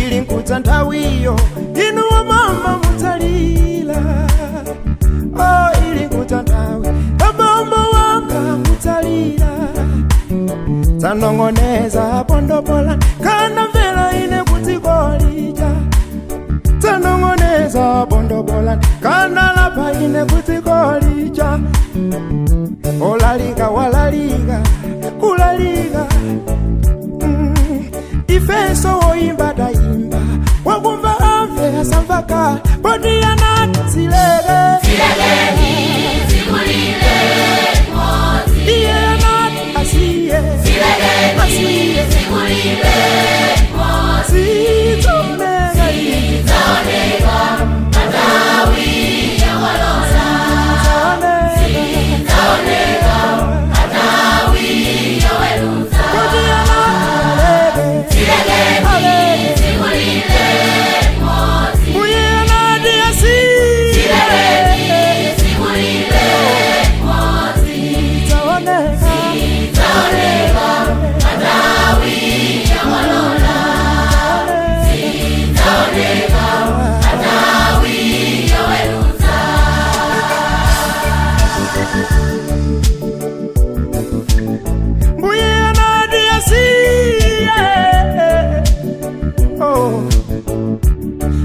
Ili nkudza nthawiyo, inu wamama mudzalira. Oh, ili nkudza nthawi, abambo wanga mudzalira. Dzanong'oneza pondopola kana mvera ine kudzikolija. Dzanong'oneza pondopola kana lapa ine kudzikolija. Olalika walalika kulalika. Ifenso woimba tayimba, wakumva amve, asamva kale, poti anati zileke. Zilekeni zikulile mozi. Iye anati asiye. Zilekeni asiye zikulile mozi. Zidzaoneka izi. Zidzaoneka panthawi yawalola. Zidzaoneka. Zidzaoneka panthawi yoweruza. Poti anati aleke. Zilekeni aleke zikulile mozi. Mbuye anati asiye. Zilekeni zikulile mozi. Zidzaoneka. Zidzaoneka panthawi yawalola. Zidzaoneka panthawi yoweruza. Mbuye anati asiye. Oh.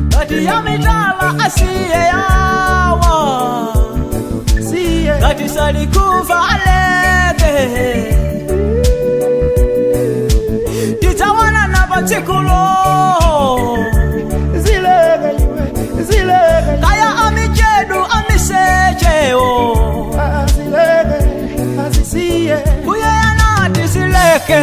Ngati ya mitala asiye yawa. Siye. Ngati salikuva aleke. Tidzawana na patsikulo. Zileke iwe, zileke. Kaya amichedu amisechewo. Azileke, azisiye. Kuye anati zileke.